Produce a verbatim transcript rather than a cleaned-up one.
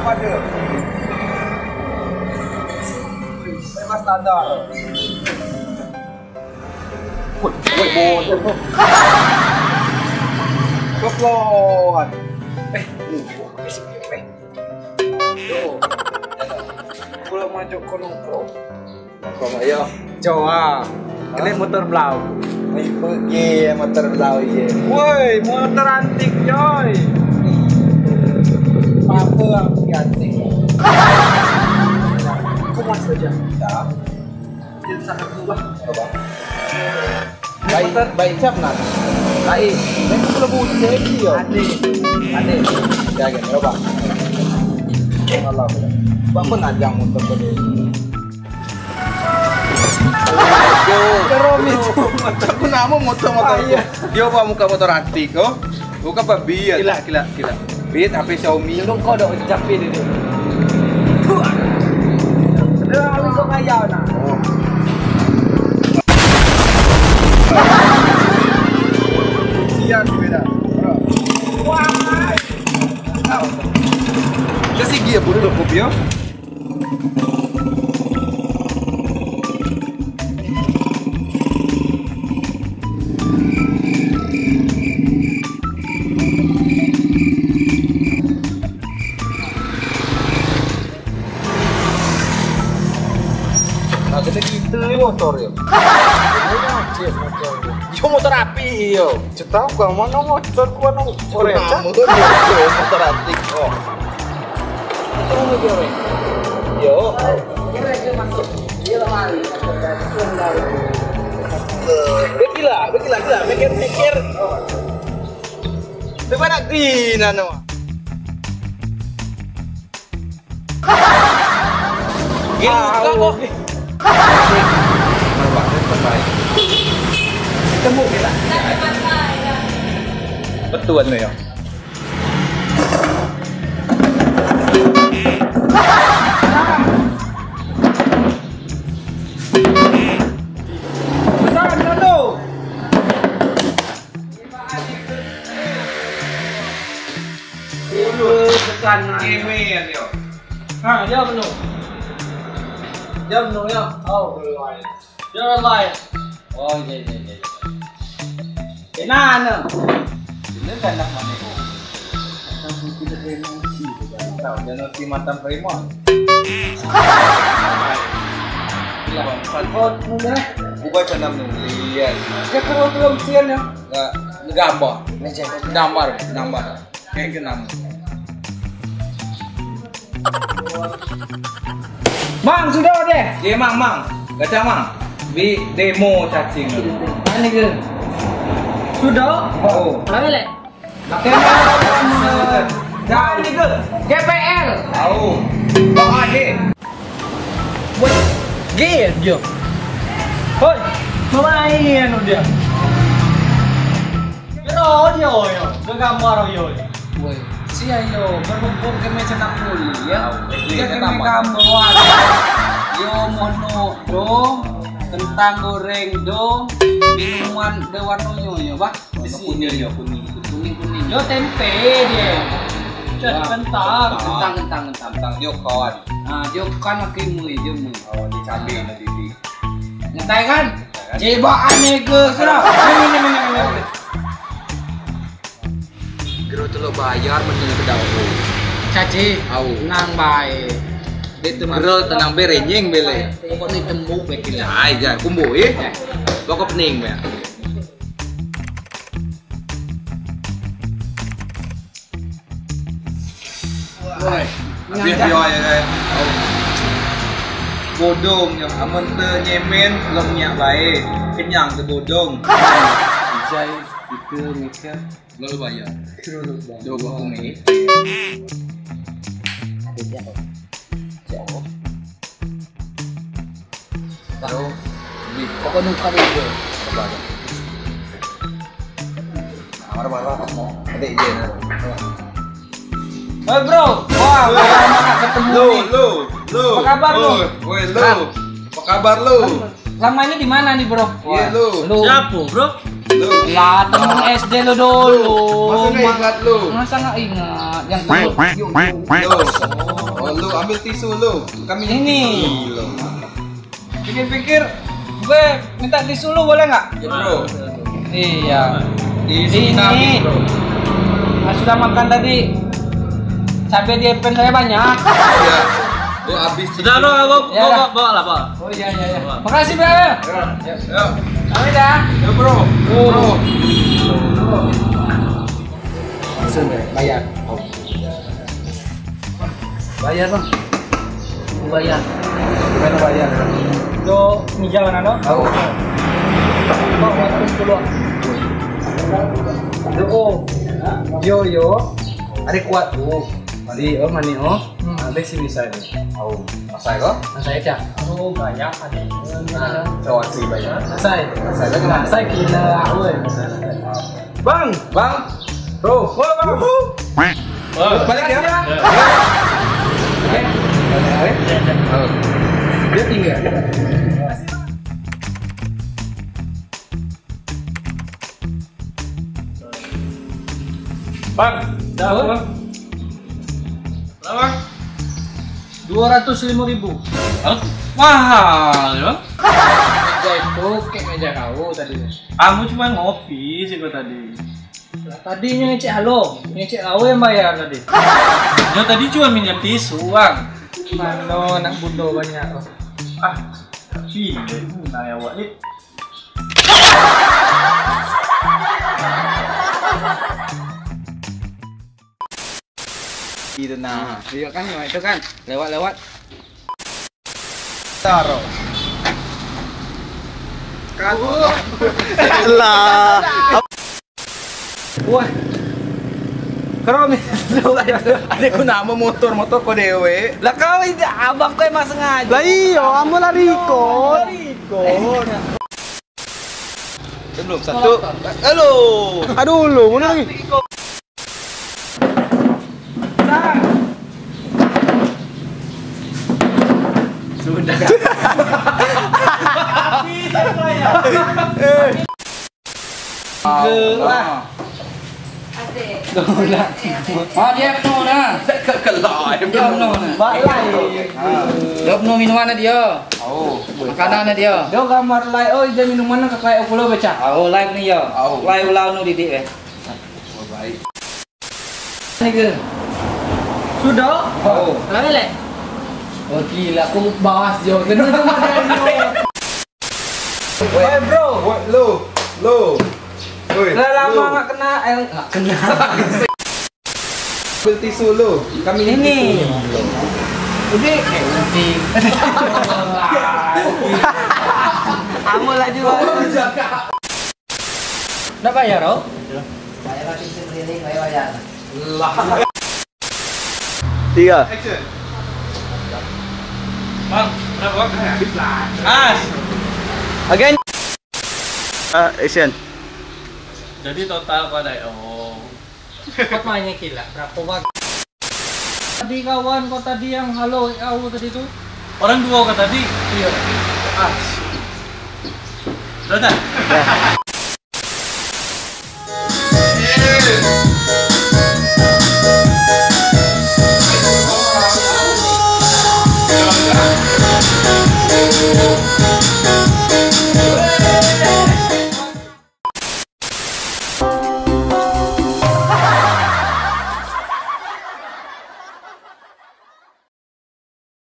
Pade. Memang standar. Woi, woi, bodoh. Keplot. Eh, lu, eh. Yo. Kulo majok ko nongkrong. Nongkrong, ayo. Coa. Kene motor blau. Ai, pergi motor blau, ye. Woi, motor antik, coy. Apa yang antik? Kau masuk aja. Ya. Dia sangat murah. Coba. Baik, baik cap, nah. Baik. Ini kalau bucin, yo. Ade. Ade. Ya, ya, coba. Kalau, Bang, pun ada motor pada. Kerom itu. Aku nama motor-motor. Ah, iya. Dia bawa muka motor antik, oh. Bukan apa, Biat. Kila, kila, kila. Biat, H P Xiaomi. Lu kau dok japi dia. Dia ambil kau kaya, nah. Oh. Sian, beda. Wah. Kasih dia, bodoh, dok, kopi, ya. Nah, kene kite ni motor, yo. Ini aja motor, yo. Yo, motor api, yo. Cetau kau, mana motor gua, no? Motor api, yo. Yo. Begitu lah, begitu lah, begitu lah. Mikir, mikir. Coba nak di nano. Gini, buka kok. Temu kita. Betul, ya. Besar satu. Dulu pesan ngemen, yo. Ha, dia penuh. Dia penuh, ya. Oh, dia lain. Oh, iya, iya, iya. Kena, ne. Ini kan nak mana, oh. Tahu, dia nasi matan preman. Iya, Bang. Satu. Oh, mana? Bukan cenam nulis. Dia kalau belum sian, ya. Nggak, gambar. Gambar, gambar. Kayak genam. Mang, sudah deh. Ye, Mang, Mang. Kacang, Mang. Bi demo cacing. Ani ke? Sudah? Oh. Mana le? Pakai mana? Ani ke? G P L. Tahu. Bawa deh. Woi, gel dia. Hoi, main dia. Kero dia, yo. Gegambar, yo. Woi, sia, yo, berhubung keme cedak kuliah, ya. Dia keme gambar. Yo, mono dong, kentang goreng dong, minuman de warnonyo, yo, bah. Warna kuning, yo, kuning. Kuning, kuning. Yo, tempe dia. Cak kentang. Kentang, kentang, kentang. Kentang, yo, kawan. Ah, yo, kan lagi mui, yo, mui. Oh, di cabe, di, di. Ngetai kan? Cebaan nege, sudah. Ini, ini, ini, ini. Gero telo bayar, menang ke dau. Caci. Au. Nang bae. Gero tenang be, renyeng bele. Pokok ni tembuk be kila. Ai, jan, kumbo, eh. Pokok pening be. Woi, abis dia, ya, kan? Bodong, yang amen te nyemen, lok nyak bae. Kenyang te bodong. Ijai, itu, mikir. Lalu bayar. Lalu bayar. Coba kumi. Ada dia, kok. Jauh. Tahu. Di pokok nungka dulu. Coba aja. Nah, marah-marah, mau. Ada ide, nah. Hei, bro. Wah, udah lama nggak ketemu nih. Lu, lu, lu. Apa kabar lu? Woi, woi, lu. Hah? Apa kabar lu? Selama ini di mana nih, bro? Iya, lu. Wah, lu. Siapa, bro? Lah, temen S D lu dulu. Masa nggak ingat lu? Masa nggak ingat? Yang dulu. Lu. Oh, lu ambil tisu lu. Kami ini. Tisu lu. Pikir-pikir, gue minta tisu lu boleh nggak? Ya, bro. Iya. Tisu kita habis, bro. Nah, sudah makan tadi. Cabai di pen saya banyak. Iya. Gua habis. Sudah, bro, bawa, ya, bawa, bawa lah, bawa. Oh, iya, iya, iya. Makasih, Bang. Ya, ya. Kami dah. Ya, bro. Oh. Bro. Langsung deh, bayar. Bayar, Bang. Bayar. Gimana bayar? Do, mijal mana, no? Tahu. Kok waktu sepuluh. Do, oh. Yo, yo. Ada kuat tuh. Mari, oh, mani, oh. Hmm. Habis sih bisa ini. Tahu. Masai ko? Masai aja. Oh, banyak ada. Nah, cowok sih banyak. Masai. Masai lagi. Masai gila, woi. Bang, bang. Bro, woi, bang. Balik ya. Ya. Oke. Oh. Dia tinggal. Bang, dah, Bang. Berapa? Dua ratus lima ribu. Hah? Mahal, ya, Bang? Meja itu kayak meja kau tadi. Kamu cuma ngopi sih kau tadi. Lah, tadinya ngecek halo, ngecek kau yang bayar tadi. Ya, tadi cuma minjem tisu, Bang. Mano anak bundo banyak, oh. Ah, tapi, nah, ya, awak ni. Gitu, nah. Iya kan, itu kan lewat-lewat. Taruh. Lah. Wah. Kero mi. Ade ku nama motor, motor ko dewe. Lah kau, abang ko emang sengaja. Lah iyo, ambo lari ko. Lari ko. Belum, satu. Halo. Aduh, lu, mana lagi? Sudah. Tiga lah. Asik. Ah, dia penuh dah. Dia penuh dah. Dia penuh minuman dia. Oh. Makanan dia. Dia gambar lai, oh, dia minuman ke kai pulau beca. Oh, lai ni ya. Oh. Lai ulau nu didik eh. Oh, baik. Ni ke? Sudah? Oh. Lai lek. Oh, gila, aku bahas jo. Kena tu makan jo. Woi, bro. Woi, lo. Lo. Woi, lah lama lo. Nggak kena, eh, nggak kena. Ambil tisu lo. Kami ini. Ini. Udah, eh, nanti. Kamu lagi, Bang. Ndak bayar, oh? Bayar lagi sekeliling, bayar, bayar. Lah. Tiga. Action. Bang, berapa, Bang? Habis lah. As. Again. Ah, action. Jadi total pada, oh. Kau tanya kila, berapa, Bang? Tadi kawan kau tadi yang halo, kau tadi tu? Orang dua kau tadi? Iya. Ah. Sudah tak? Ya.